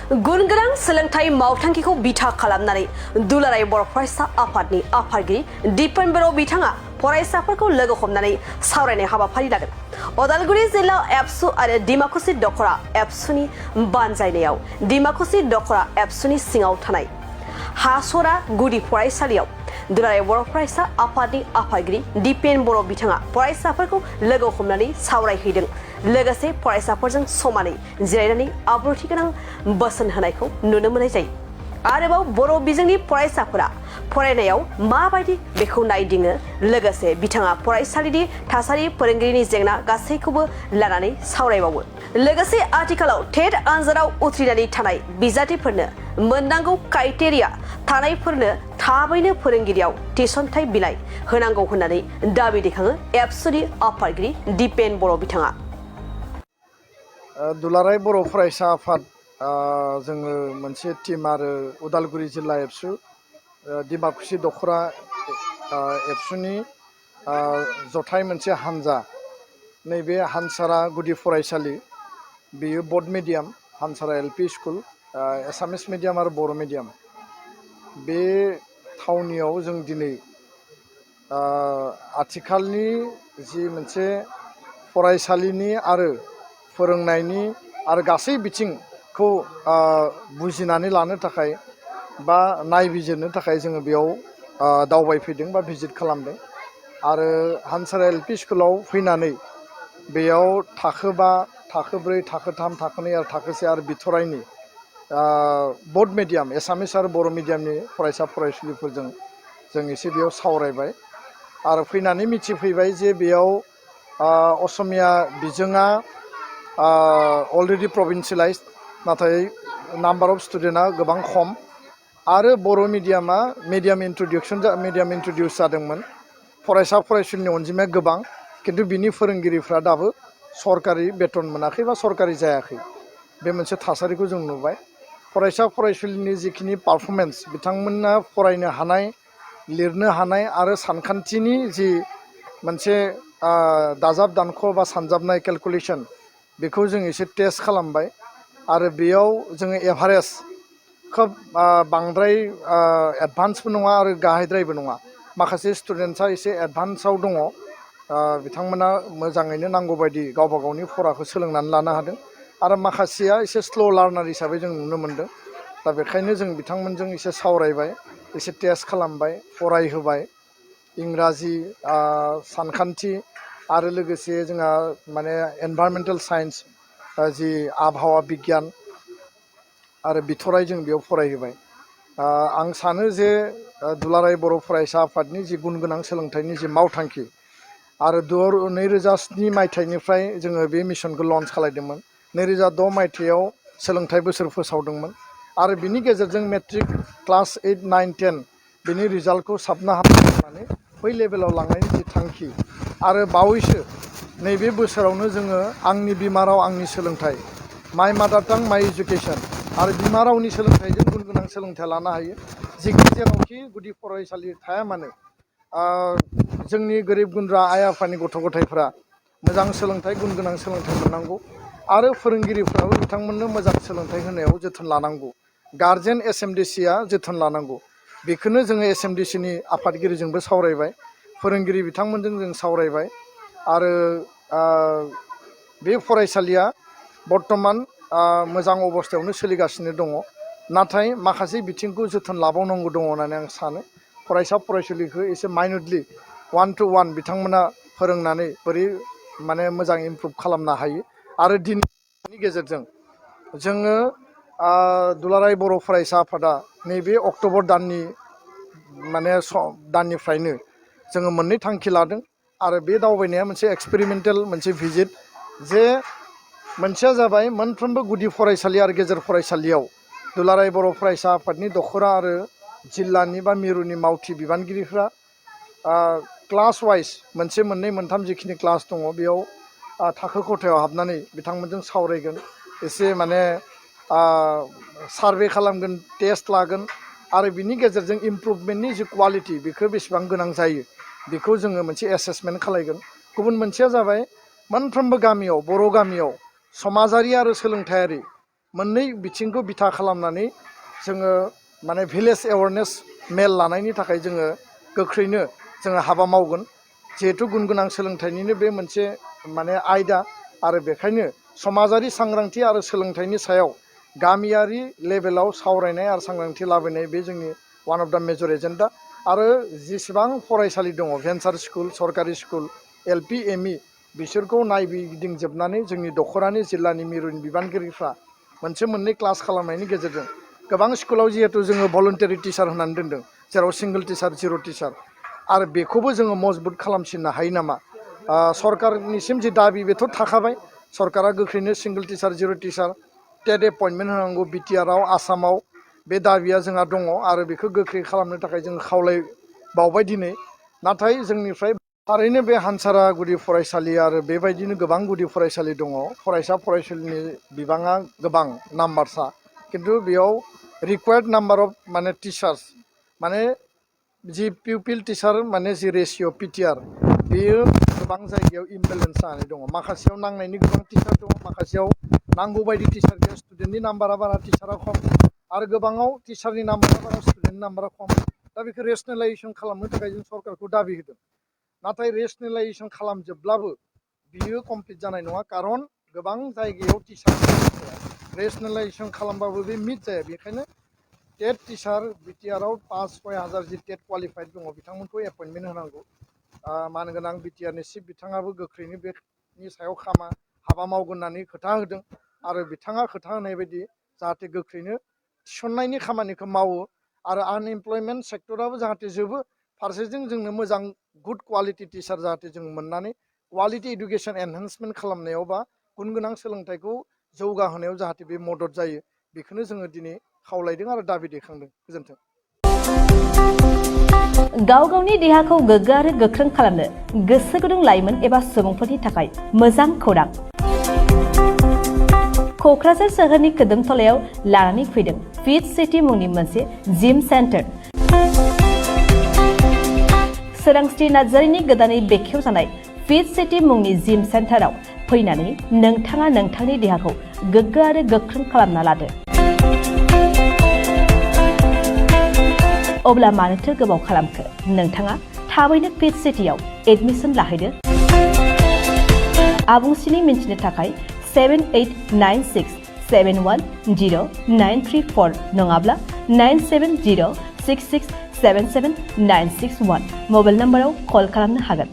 गुनगोनां सोलोंथाइ मावथांखिखौ बिथा खालामनानै दुलाराय बर' फरायसा आफादनि आफादगिरि दिपेन बर' बिथाङा फरायसाफोरखौ लोगो हमनानै सावरायनाय हाबाफारि लागोन। उदालगुरि जिल्ला एबसु आरो डिमाकुसि दखरा एबसुनि बानजायनायाव डिमाकुसि दखरा एबसुनि सिङाव थानाय हासरा गुदि फरायसालियाव दुलाराय बर' फरायसा आफादनि आफादगिरि दिपेन बर' बिथाङा फरायसाफोरखौ लोगो हमनानै सावरायहैदों। लोगोसे फरायसाफोरजों समानै जिरायनानै आब्रुथि गोनां बोसोन होनायखौ नुनो मोननाय जायो। आरोबाव बर' बिजोंनि फरायसाफोरा फरायनायाव माबायदि बेखौ नायदिङो। लोगोसे बिथाङा फरायसालिनि थासारि फोरोंगिरिनि जेंना गासैखौबो लानानै सावरायबावो। लोगोसे आथिखालाव टेट आनजादाव उथ्रिनानै थानाय बिजाथिफोरनो मोननांगौ क्राइटेरिया थानायफोरनो थाबैनो फोरोंगिरियाव थिसनथाइ बिलाइ होनांगौ होननानै दाबि दैखाङो एबसुनि आफादगिरि दिपेन बर' बिथाङा। दुलाराय बर' फरायसा आफाद जोङो मोनसे टीम आरो उदालगुरि जिल्ला एबसु डिमाकुसि दखरा एबसुनि जथाय मोनसे हानजा। नैबे हानसारा गुदि फरायसालि बेयो बड मिडियाम हानसारा एलपि स्कुल एसामिस मिडियाम आरो बर' मिडियाम। बे थावनियाव जों दिनै आथिखालनि जि मोनसे फरायसालिनि आरो फोरोंनायनि आरो गासै बिथिंखौ बुजिनानै लानो थाखाय बा नायबिजिरनो थाखाय जोङो बेयाव दावबायफैदों बा भिजिट खालामदों। आरो हानसारा एलपि स्कुलाव फैनानै बेयाव थाखो 5, थाखो 4, थाखो 3, थाखो 2 आरो थाखो 1 आरो बिथराइनि बड मिडियाम एसामिस आरो बर' मिडियामनि फरायसा फरायसुलिफोरजों जों एसे बेयाव सावरायबाय आरो फैनानै मिथिफैबाय जे बेयाव असमिया बिजोङा अलरेडि प्रभिन्सियेलाइज, नाथाय नाम्बार अफ स्टुडेन्टआ गोबां खम। आरो बर' मिडियामा मिडियाम इन्ट्रडिउस जादोंमोन। फरायसा फरायसुलिनि अनजिमाया गोबां, खिन्थु बिनि फोरोंगिरिफ्रा दाबो सरकारि बेथन मोनाखै बा सरकारि जायाखै। बे मोनसे थासारिखौ जों नुबाय। फरायसा फरायसुलिनि जिखिनि पारफरमेन्स, बिथांमोना फरायनो हानाय, लिरनो हानाय आरो सानखान्थिनि जि मोनसे दाजाब दानख' बा सानजाबनाय केलकुलेसन, बेखौ जों एसे टेस्ट खालामबाय। आरो बेयाव जोङो एभारेज खोब बांद्राय एडभान्सबो नङा आरो गाहायद्रायबो नङा। माखासे स्टुडेन्टसा एसे एडभान्सआव दङ। बिथांमोना मोजाङैनो नांगौ बायदि गावबा गावनि फराखौ सोलोंनानै लानो हादों। आरो माखासेया एसे स्ल' लार्नार हिसाबै जों नुनो मोन्दों। दा बेखायनो जों बिथांमोनजों एसे सावरायबाय, एसे टेस्ट खालामबाय, फरायहोबाय। इंराजि, सानखान्थि आरो लोगोसे जोंहा माने एनभायरमेन्टेल साइन्स, जि आबहावा बिगियान आरो बिथराइ जों बेयाव फरायहोबाय। आं सानो जे दुलाराय बर' फरायसा आफादनि जि गुन गोनां सोलोंथाइनि जि मावथांखि आरो 2007 मायथाइनिफ्राय जोङो बे मिशनखौ लन्च खालायदोंमोन। 2006 मायथाइयाव सोलोंथाइ बोसोर फोसावदोंमोन आरो बिनि गेजेरजों मेट्रिक क्लास 8, 9, 10 बिनि रिजाल्टखौ साबना हामना होनानै बै लेभेलाव लांनायनि जि थांखि। आरो बावैसो नैबे बोसोरावनो जोङो आंनि बिमा राव आंनि सोलोंथाइ, माइ मादार टां माइ इडुकेसन आरो बिमा रावनि सोलोंथाइजों गुन गोनां सोलोंथाइ लानो हायो। जेरावखि गुदि फरायसालि थाया मानो जोंनि गोरिब गुन्द्रा आइ आफानि गथ' गथायफ्रा मोजां सोलोंथाइ, गुन गोनां सोलोंथाइ मोननांगौ। आरो फोरोंगिरिफ्राबो बिथांमोननो मोजां सोलोंथाइ होनायाव जोथोन लानांगौ। गार्जेन एसएमडिसिआ जोथोन लानांगौ। बेखौनो जोङो एसएमडिसिनि आफादगिरिजोंबो सावरायबाय, फोरोंगिरि बिथांमोनजों जों सावरायबाय। आरो बे फरायसालिया बर्तमान मोजां अबस्थायावनो सोलिगासिनो दङ। नाथाय माखासे बिथिंखौ जोथोन लाबावनांगौ दङ होननानै आं सानो। फरायसा फरायसुलिखौ एसे माइनरलि 1-to-1 बिथांमोना फोरोंनानै बोरै माने मोजां इमप्रुभ खालामनो हायो। आरो दिनैनि गेजेरजों जोङो दुलाराय बर' फरायसा आफादा नैबे अक्ट'बर दाननिफ्रायनो जोङो मोननै थांखि लादों। आरो बे दावबायनाया मोनसे एक्सपेरिमेन्टेल मोनसे भिजिट। जे मोनसेया जाबाय मोनफ्रोमबो गुदि फरायसालि आरो गेजेर फरायसालियाव दुलाराय बर' फरायसा आफादनि दखरा आरो जिल्लानि बा मिरुनि मावथि बिबानगिरिफ्रा क्लास वाइज मोनसे, मोननै, मोनथाम जिखिनि क्लास दङ बेयाव थाखो खथायाव हाबनानै बिथांमोनजों सावरायगोन, एसे माने सार्भे खालामगोन, टेस्ट लागोन। आरो बिनि गेजेरजों इमप्रुभमेन्टनि जि क्वालिटि बेखौ बेसेबां गोनां जायो बेखौ जोङो मोनसे एसेसमेन्ट खालायगोन। गुबुन मोनसेया जाबाय मोनफ्रोमबो गामियाव, बर' गामियाव समाजारि आरो सोलोंथायारि मोननै बिथिंखौ बिथा खालामनानै जोङो माने भिलेज एवारनेस मेल लानायनि थाखाय जोङो गोख्रैनो जोङो हाबा मावगोन जिहेतु गुन गोनां सोलोंथाइनिनो बे मोनसे माने आयदा आरो बेखायनो समाजारि सांग्रांथि आरो सोलोंथाइनि सायाव गामियारि लेभेलाव सावरायनाय आरो सांग्रांथि लाबोनाय बे जोंनि वान अफ द मेजर एजेन्डा आरो जेसेबां फरायसालि दङ भेन्सार स्कुल सरकारि स्कुल एलपि एमइ बिसोरखौ नायगिदिंजोबनानै जोंनि दख'रानि जिल्लानि मिरुनि बिबानगिरिफ्रा मोनसे मोननै क्लास खालामनायनि गेजेरजों गोबां स्कुलाव जिहेतु जोङो भलन्टारि टिचार होनानै दोनदों जेराव सिंगल टिचार जिर' टिचार आरो बेखौबो जोङो मजबुत खालामसिननो हायो नामा सरकारनिसिम जि दाबि बेथ' थाखाबाय सरकारा गोख्रैनो सिंगल टिचार जिर' टिचार टेट एपइन्टमेन्ट होनांगौ बिटिआरआव आसामाव बे दाबिया जोंहा दङ आरो बेखौ गोख्रै खालामनो थाखाय जों खावलायबावबाय दिनै नाथाय जोंनिफ्राय थारैनो बे हानसारा गुदि फरायसालि आरो बेबायदिनो गोबां गुदि फरायसालि दङ फरायसा फरायसुलिनि बिबाङा गोबां नाम्बारसा खिन्थु बेयाव रिक्वायर्ड नाम्बार अफ माने टिचार्स माने जि पिउपिल टिचार माने जि रेसिअ पिटिआर बेयो गोबां जायगायाव इमबेलेन्स जानानै दङ माखासेयाव नांनायनि गोबां टिचार दङ माखासेयाव नांगौ बायदि टिचार गैया स्टुडेन्टनि नाम्बारा बारा टिचारा खम आरो गोबाङाव टिचारनि नाम्बारा बारा स्टुडेन्टनि नाम्बारा खम दा बेखौ रेसनेलाइजेसन खालामनो थाखाय जों सरकारखौ दाबि होदों नाथाय रेसनेलाइजेसन खालामजोबब्लाबो बियो कमप्लिट जानाय नङा खारन गोबां जायगायाव टिचार रेसनेलाइजेसन खालामबाबो बे मिट जाया बेखायनो टेट टिचार बिटिआरआव 5,000 जि टेट क्वालिफाइड दङ बिथांमोनखौ एपइन्टमेन्ट होनांगौ मानगोनां बिटिआरनि चिफ बिथाङाबो गोख्रैनो बेनि सायाव हाबा मावगोन होननानै खोथा होदों आरो बिथाङा खोथा होनाय बायदि जाहाथे गोख्रैनो थिसननायनि खामानिखौ मावो आरो आनएमप्लयमेन्ट सेक्टराबो जाहाथे जोबो फारसेथिं जोंनो मोजां गुड क्वालिटि टिचार जाहाथे जों मोननानै क्वालिटि इडुकेसन एनहेन्समेन्ट खालामनायाव बा गुन गोनां सोलोंथाइखौ जौगाहोनायाव जाहाथे बे मदद जायो बेखौनो जोङो दिनै खावलायदों आरो दाबि दैखांदों गोजोन्थों गाव गावनि देहाखौ गोग्गो आरो गोख्रों खालामनो गोसो गुदुं लाइमोन एबा सुबुंफोरनि थाखाय मोजां खौरां क'क्राझार सोहोरनि खोदोमथलायाव लानानै फैदों फिट सिटी मुंनि मोनसे जिम सेन्टार सोरांस्रि नार्जारिनि गोदानै बेखेवजानाय फिट सिटी मुंनि जिम सेन्टाराव फैनानै नोंथाङा नोंथांनि देहाखौ गोग्गो आरो गोख्रों खालामना लादो अब्ला मानोथो गोबाव खालामखो नोंथाङा थाबैनो फिट सिटीआव एडमिसन लाहैदो आबुंसिनै मिन्थिनो थाखाय 7896710934 नङाब्ला 9706677961 मबाइल नम्बराव कल खालामनो हागोन